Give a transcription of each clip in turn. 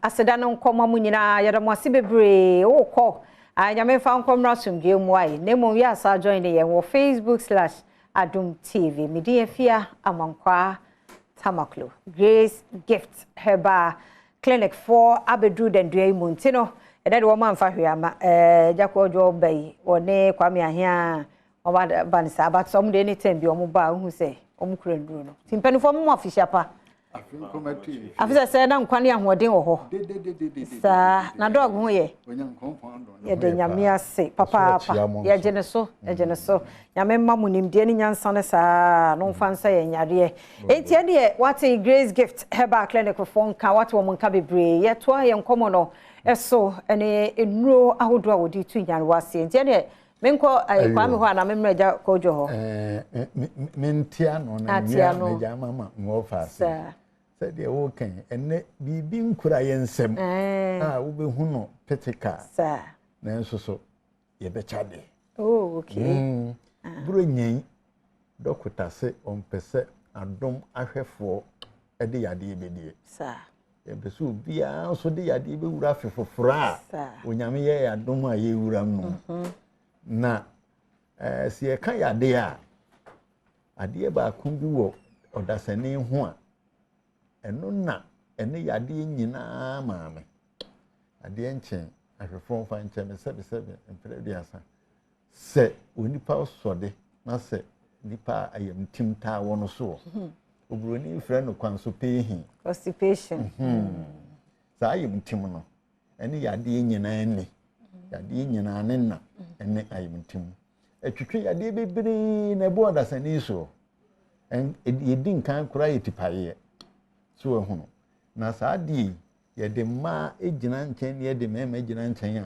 Aseda no nkɔ ma mo nyinaa. Yɛda mo ase bebree. Wokɔ a, Nyame mfa nkɔ mmra asomdwoe mu ae. Na mmom yɛ asa join ne yɛn wɔ Facebook/Adom TV. Mede Afia Amankwaa Tamaklo. Grace Gift Herbal Clinic foɔ abɛduru dandua yi mu nti no, ɛdɛ de wɔn amfa hwee ama Gyako Ɔdwo ɔba yi, wɔne Kwame Ahia wɔn aba ne saa, but wɔn de anytime bi wɔn ba, ohun sɛ wɔn kura nduro no. Ti mpanimfoɔ, mo afihyia pa. Afi sɛ na nkwa ne ahoɔden wɔ hɔ saa na dɔg ho yɛ. Yɛde Nyame ase papaapa. Yɛgye ne so, yɛgye ne so. Nyame mma mo nimdeɛ ne nyansa no saa na ɔmfa nsa yɛ nyareɛ. Enti ɛdeɛ wate Grace Gift Herbal Clinic foɔ nka, wate wɔn nka bebree. Yɛtoa yɛn nkɔmmɔ no ɛso ne nnuro ahodoɔ a wɔde tu nyarewa aseɛ. Nti ɛdeɛ menkɔ Kwame hɔ a na memmrɛ agya Kɔdwo hɔ. Mentia no na Atia no. Megya ama ma nwɔ ase sɛdeɛ wokan ɛnɛ biribi nkura yɛ nsɛm a wobɛhu no physical, nanso so yɛbɛkyɛ adeɛ. Oh, okay. Buro nyɛn dɔkota sɛ ɔmpɛ sɛ Adom ahwɛfoɔ de yadeɛ bɛdie. Yɛmpɛ sɛ obiara nso de yadeɛ bɛwura afe foforɔ a Onyame yɛ yɛ adom a yɛwura mu no. Na sɛ yɛka yadeɛ a, adeɛ baako bi wɔ ɔdasani ho a ɛno na ɛne yadeɛ nyinaa maame. Adeɛ nkyɛn ahwɛfoɔ mfa nkyɛn me sɛbesɛbe mprɛ 30 sɛ onipa sɔde na sɛ nipa a ayamtim taa wɔ no soɔ, oburoni frɛ no constipation. Constipation. Saa ayamtim no ɛne yadeɛ nyinaa ni, yadeɛ nyinaa ne na ɛne ayamtim ɛtwitwe yadeɛ bebree na ɛbɔ ɔdasani soɔ. Yɛdi nkan koraa yɛ tipaeɛ so ɛhono na saa adeɛ yi, yɛde mmaa gyina nkyɛn na yɛde mmarima gyina nkyɛn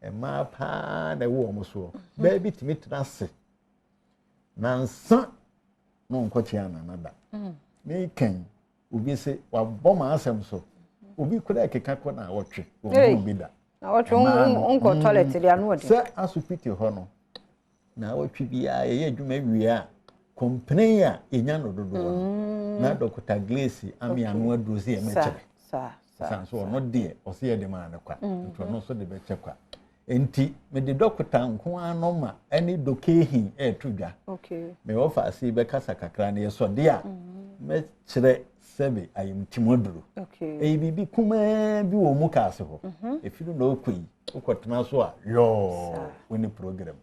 a, mmaa paa na ɛwɔ wɔn soɔ. Baabi tumi tena ase nansa na ɔnkɔkyea nana da. Mekɛn obi sɛ wabɔ ma asɛm so, obi kura keka kɔ na awɔtwe wɔn ho bi da. Na wɔtwe nkɔ toilet deɛ ano ɔden. Sɛ asopiti hɔ no na awɔtwe biara yɛyɛ adwuma wie a, complain a yɛnya no dodoɔ no na Dɔkota Glace ame ano aduro sɛ yɛmɛkyerɛ san so, ɔno deɛ ɔsɛ yɛde maa no kwa, nti ɔno nso de bɛkyɛ kwa. Nti mede dɔkota nko ara no ma ɛne dokehin ɛɛto dwa. Mewɔ faase bɛkasa kakra no, yɛsɔde a mɛkyerɛ sɛbe ayamtim aduro. Ɛyɛ biribi kumaa bi wɔ mu kaase hɔ, ɛfiri na ɔkɔ yi wokɔtena so a yɔɔ wo ne program.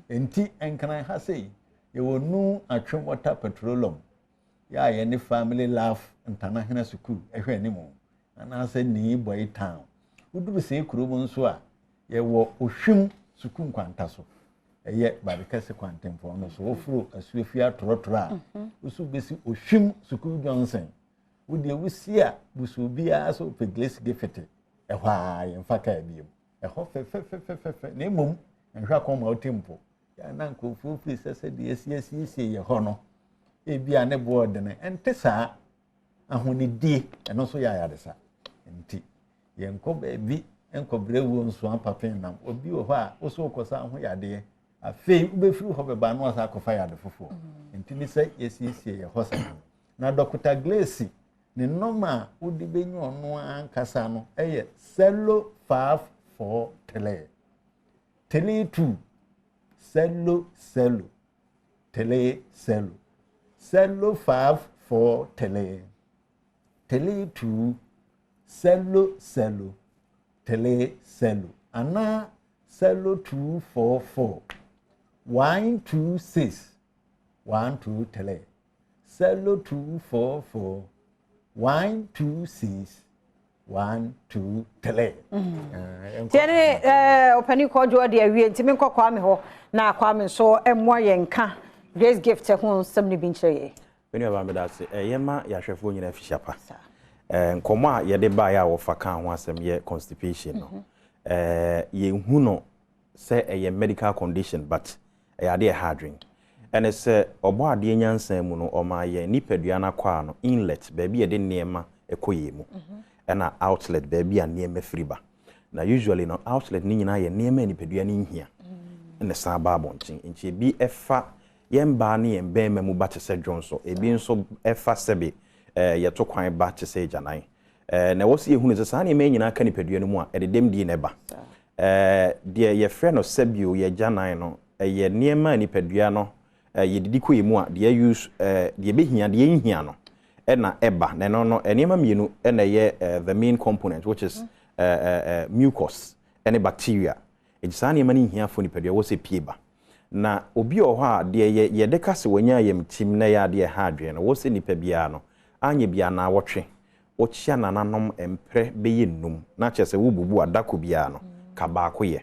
Nti Nkran ha sei yɛwɔ Nu Atwemɔta Petroleum yɛ a yɛne Family Life International School ɛhwɛ anim anaasɛ Nii Boy Town. Woduru sɛ kurom nso a, yɛwɔ Ohwim Sukuu nkwanta so, ɛyɛ Barekɛse kwantempɔn no so. Woforo Asuafi atorɔtorɔ a, woso bɛsi Ohwim Sukuu Johnson. Wodeɛ wosi a busu obiara sɛ wopɛ Grace Gift, ɛhɔ a yɛmfa kaa biom, ɛhɔ fɛfɛfɛfɛfɛ. Na mmom nhwɛ akɔn ma wote mpo yɛana nkurɔfoɔ firi sɛ sɛdeɛ asi asiesie yɛ hɔ no, ebi a ne boɔ ɔdene ɛnte saa. Ahonidie ɛno nso yɛ ayaresa, nti yɛnkɔ baabi nkɔbrɛ wuo nso apapen nam. Obi wɔ hɔ a wosɛ wokɔsa ho yadeɛ, afei wobɛfiri hɔ bɛba no asa akɔfa yade foforɔ. Nti ne sɛ yɛsiesie yɛ hɔ saa. Na Dɔkota Glace ne nɔma a wode bɛnya ɔno ankasa no ɛyɛ 0543 32 00 30, 0543 32 00 30 anaa 0244 126 123, 0244 126 123. Tiɛ ne ɔpani Kɔdwo de awie, nti menkɔ Kwame hɔ na Kwame nso mmoa yɛn ka Grace Gift ho nsɛm no bi nkyerɛ yɛn. Me nua baa, meda ase. Ɛyɛ ma yɛahwɛfoɔ nyinaa afihyia pa. Nkɔmmɔ a yɛde baeɛ a wɔfa ka ho asɛm yɛ constipation no, yɛnhu no sɛ ɛyɛ medical condition, but ɛyɛ adeɛ ɛha adwen. Ɛne sɛ ɔbɔ adeɛ nyansa mu no, ɔma yɛn nipadua no akɔ a no inlet, baabi a yɛde nneɛma ɛkɔ yɛn mu, ɛna outlet, baabi a nneɛma firi ba. Na usually no, outlet no nyinaa yɛ nneɛma a nipadua no nhia ɛna san ba abɔnten. Nti ebi ɛfa yɛn baa ne yɛn bɛrima mu ba te sɛ dwonso, ebi nso ɛfa sɛbe yɛto kwan ba te sɛ agyanan. Na ɛwɔ sɛ yɛhunu sɛ saa nneɛma yi nyinaa ka nipadua no mu a, ɛde dɛmdie na ɛba. Deɛ yɛfrɛ no sɛbio yɛn agyanan no, ɛyɛ nneɛma a nipadua no yɛdidi kɔ yɛn mu a, deɛ use, deɛ ɛbɛhia, deɛ ɛnhia no na ɛba. Na ɛno no, nneɛma mmienu na ɛyɛ the main component, which is mucus ne bacteria. Enti saa nneɛma no nhia for nipadua, ɛwɔ sɛ ɛpue ba. Na obi wɔ hɔ a, deɛ yɛ yɛde ka sɛ wanya ayamtim na ɛyɛ adeɛ a ɛha adwene no, wɔ sɛ nipa biara no, anyɛ biara naawɔtwe, wokyea nananom mprɛ bɛyɛ nnum, na kyerɛ sɛ wobubu a, da koro biara no, ka baako yɛ.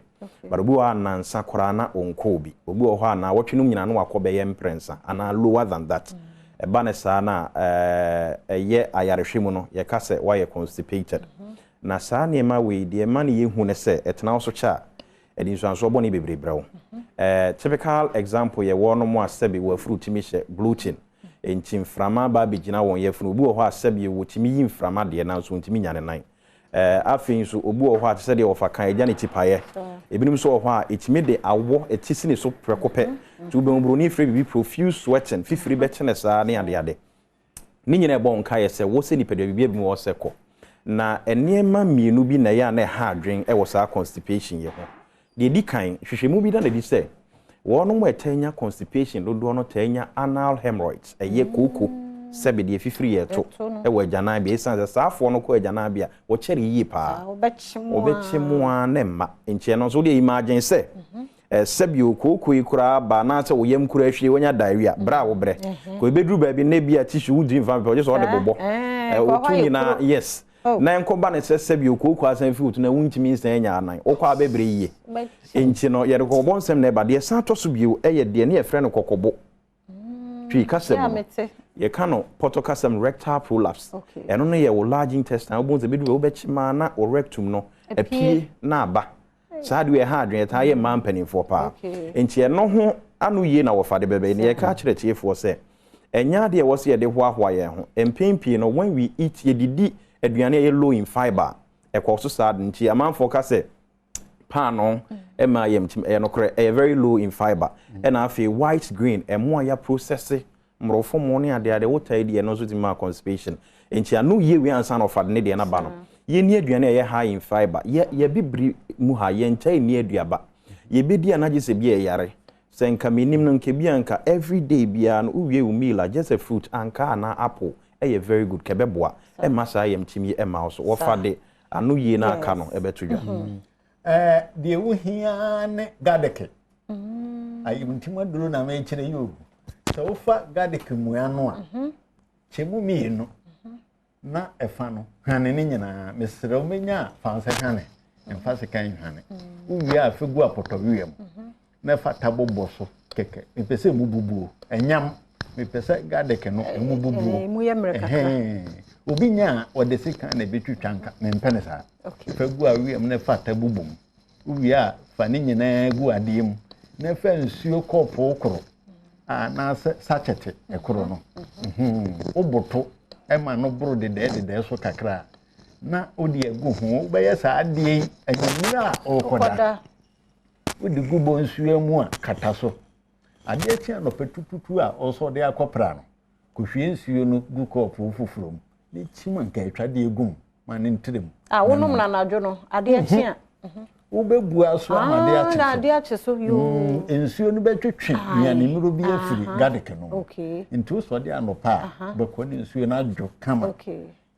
But obi wɔ hɔ a, nnansa koraa na ɔnkɔɔ bi. Obi wɔ hɔ a, naawɔtwe no mu nyinaa na wakɔ bɛyɛ mprɛnsa anaa lower than that. Ɛba no saa no a, ɛyɛ ayarehwɛ mu no, yɛka sɛ woayɛ constipated. Na saa nneɛma wei, deɛ ɛma no yɛ hu ne sɛ, ɛtena wo so kyɛ a, ɛde nsuansoɔ bɔne bebree brɛ wo. Typical example yɛ wɔnom a sɛbe wɔn afuru tumi hyɛ bloating, enti mframa aba abɛgyina wɔn yafunu. Obi wɔ hɔ a sɛbe wɔtumi yi mframa deɛ nanso ɔntumi nya ne nan. Afei nso obi wɔ hɔ a te sɛ deɛ wɔfa kan agya ne ti paeɛ. Ebinom nso wɔ hɔ a ɛtumi de awɔ ɛti si ne so prɛko pɛ. Nti wobɛhu buroni frɛ biribi profuse sweating, fifiri bɛkye no saa ne adeade. Ne nyinaa ɛbɔ wo nkaeɛ sɛ wo sɛ nipadua biribi abi mu wɔ sɛ kɔ. Na nneɛma mmienu bi na ɛyɛ a na ɛha adwene wɔ saa constipation yi ho. Deɛ ɛdi kan, nhwehwɛmu bi da no adi sɛ wɔnom a ɛtaa nya constipation dodoɔ no taa nya anal hemorrhoids, ɛyɛ kooko sɛbe deɛ fifiri yɛ to wɔ agyananbea. Ɛsiane sɛ saa afoɔ no kɔ agyananbea a, wɔkyɛre yie paa. Wɔbɛkye mo ara na ɛmma. Nti ɛno nso wodeɛ imagine sɛ Sɛbio kooko yi koraa ba anaasɛ wo yam koraa hwie wanya diarrhea brɛ a wobrɛ kɔ ebeduru baabi na ebi a tissue wontumi mfa mpepa gye sɛ ɔde bobɔ wotu nyinaa yes na nkɔba ne sɛ sɛbio kooko asan fi wotu na wontumi nsan anya anan wokɔ a bɛbrɛ yie nti no yɛde kɔkɔbɔ nsɛm na ɛba deɛ san tɔ so bio ɛyɛ deɛ ne yɛfrɛ no kɔkɔbo Twi kasa mu no, yɛka no pɔtɔ kasa mu rectal prolapse. Ɛno no yɛ wo large intestine, wobɛhu sɛ bɛdu baabi wobɛkye maa na wo rectum no apue na aba. Saa adeɛ ɛha adwene, ɛtaa yɛ mmaa mpanimfoɔ paa. Nti ɛno ho ano yie na wɔfa de bɛbɛ yi. Na yɛka akyerɛ atiefoɔ sɛ, ɛnyɛ adeɛ a ɛwɔ sɛ yɛde hoahoa yɛn ho. Mpɛn pii no, when we eat, yɛdidi aduane a ɛyɛ low in fibre a, ɛkɔ so saa. Nti amanfoɔ ka sɛ, paanoo ɛma ayamkyim ɛyɛ nokorɛ ɛyɛ very low in fibre ɛna afei white grain ɛmo a ya processe mmorɔfo mo ne adeade wo taa di ɛno nso tumi ma constipation nti ano yie wei ansa na ɔfa de ne deɛ no aba no yɛnni aduane a ɛyɛ high in fibre yɛ yɛ bibiri mu ha yɛntaa nni aduaba yɛbɛdi a na gye sɛ bi a ɛyare sɛ nka menim no nka bi a nka everyday biara no wowie wo meal a just a fruit ankaa anaa apple ɛyɛ very good kɛbɛboa ɛmma saa ayamkyim yi ɛmma wo so wɔfa de Ano yie na aka no ɛbɛto dwa. Ɛɛ deɛ wohia ara ne garlic. Ayamntim aduro na mekyerɛ yi o. Sɛ wofa garlic mua no a, kyɛ mu mmienu na ɛfa no hwane ne nyinaa. Mesrɛ wo menya a fa nsa hwane, mfa sekan nhwane. Wowie a fa gu apɔtɔwia mu. na fa tabo bɔ so kɛkɛ. Mepɛ sɛ emu bubuo. Ɛnyam. Mepɛ sɛ garlic no emu bubuo. Emu yɛ mmerɛ kakra. Obi nya a ɔde sekan na ebetwitwa nka. Mempɛ no saa. Fa gu awia mu na fa tabo bɔ mu. Wowie a fa ne nyinaa gu adeɛ mu na fa nsuo kɔɔpoo koro anaasɛ sachet koro no. Woboto ma no boro dedɛɛ dedɛɛ so kakra a na wode agu ho. Wobɛyɛ saa adeɛ yi anwummerɛ a worekɔda. Wode gu bonsua mu a, kata so. Adeɛ kye anɔpa tututu a ɔsɔ de akɔpra no, kɔhwie nsuo no gu kɔɔpoo foforɔ mu na kyim ankaatwadeɛ gu mu ma no ntrɛ mu. A wonom no anadwo no, adeɛ kye a. Wobɛbua so ama adeɛ akye so. Adeɛ akye so, yoo. Nsuo no bɛtwetwe nnuane bi afiri garlic no mu. Nti wosɔ de anɔpa a, bɛkɔ ne nsuo no adwo kama.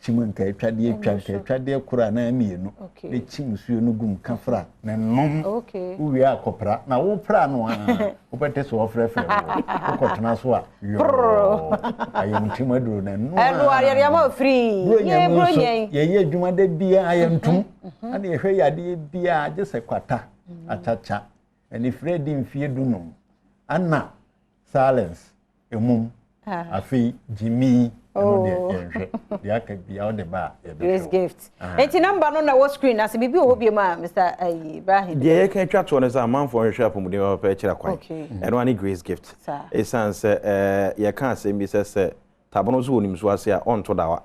Kyim nkaatwadeɛ, twa nkaatwadeɛ koro anaa mmienu na kyim nsuo no gu mu, ka fra na nom. Wowie a kɔpra, na wopra no a wobɛte sɛ wɔfrɛfrɛ wo. Wokɔtena so a yɔɔ, ayamtim aduro na ɛno a. Ɛno a yɛde ama wo free. Buronya mu nso yɛyɛ adwuma da biara yɛntom. Ɛna yɛhwɛ yadeɛ biara gye sɛ kwata, akyakya, anifire di mfeɛ dunum, ana silence. Emum. Afei gyimii ɛno deɛ oh. yɛnhwɛ deɛ aka bia wode ba a yɛbɛhwɛ. Grace gift. Enti namba no na ɛwɔ screen ase biribi wɔ hɔ bio ma Mr. Ayi Ibrahim. Deɛ yɛka atwa toɔ no sɛ amanfoɔ nhwehwɛ apɔmuden papa akyira kwan. Ɛno ane Grace gift. Ɛsiane sɛ yɛka asɛm bi sɛ sɛ Tabono nso wɔnim so ase a, ɔnto dawa.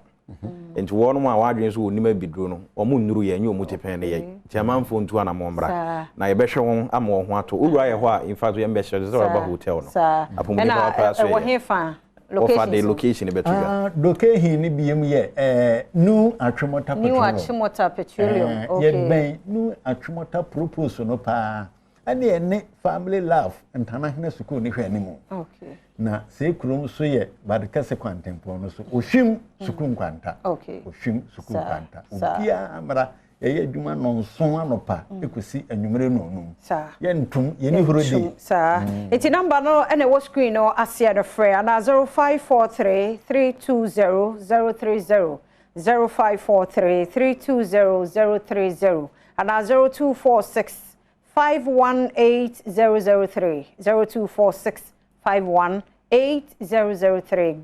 Nti wɔnom a wɔadwene sɛ wɔnim abiduro no, wɔn nnuru yɛn, ɛnyɛ wɔn tipɛn ne yɛn. Nti amanfoɔ ntu anamɔn mmra, na yɛbɛhwɛ wɔn ama wɔn ho atɔ. Wowura yɛ hɔ a, in fact yɛn bɛhyɛ sɛ wɔba hotel no. Apɔmuden papa paa so yɛ. Ɛwɔ hefa? Wɔfa de location bɛto dwa. Ah, location no biem yɛ eh, New Achimota New Petroleum. Achimota Petroleum, Eh, okay. Yɛbɛn New Achimota Propose no paa. Ɛne ɛne Family Love Ntanahene Sukuu no hwɛ anim. Okay. Na sɛ kurom so yɛ Badekɛse kwantempɔn no so. Ohwim Sukuu Nkwanta. Okay. Ohwim Sukuu Saa, Nkwanta. saa. Obiara mmra yɛyɛ adwuma nnɔnson anɔpa kɔsi anwummere nnɔnnum. Saa. Yɛntom, yɛnni holiday. Saa. Nti number no ɛna ɛwɔ screen no aseɛ no frɛ anaa 0543 320 030 0543 320 030 anaa 0246 518 003 0246 518 003.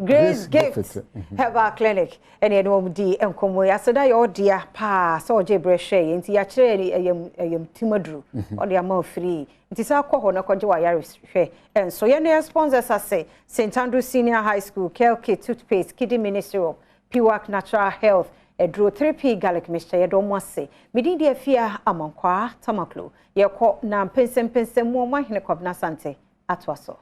Grace Gift Herbal Clinic ɛne ɛne wɔn di nkɔmmɔ yi. Aseda yɛ ɔdea paa sɛ ɔgye berɛ hwɛ yɛ nti yɛakyerɛ ɛyam ɛyam tim aduru ɔde ama ofiri nti sɛ akɔ hɔ na kɔgye wayarehwɛ. Ɛnso yɛn ne sponsors ase St Andrew Senior High School, Kelke Toothpaste, Kidney Ministry of Piwak Natural Health aduro, 3P Garlic Mixture. Yɛdɔ mo ase. Medin de Afia Amankwaa Tamaklo. Yɛkɔ na mpɛnsɛmpɛnsɛm mu ɔmo ahene Kwabena Sante atoa so.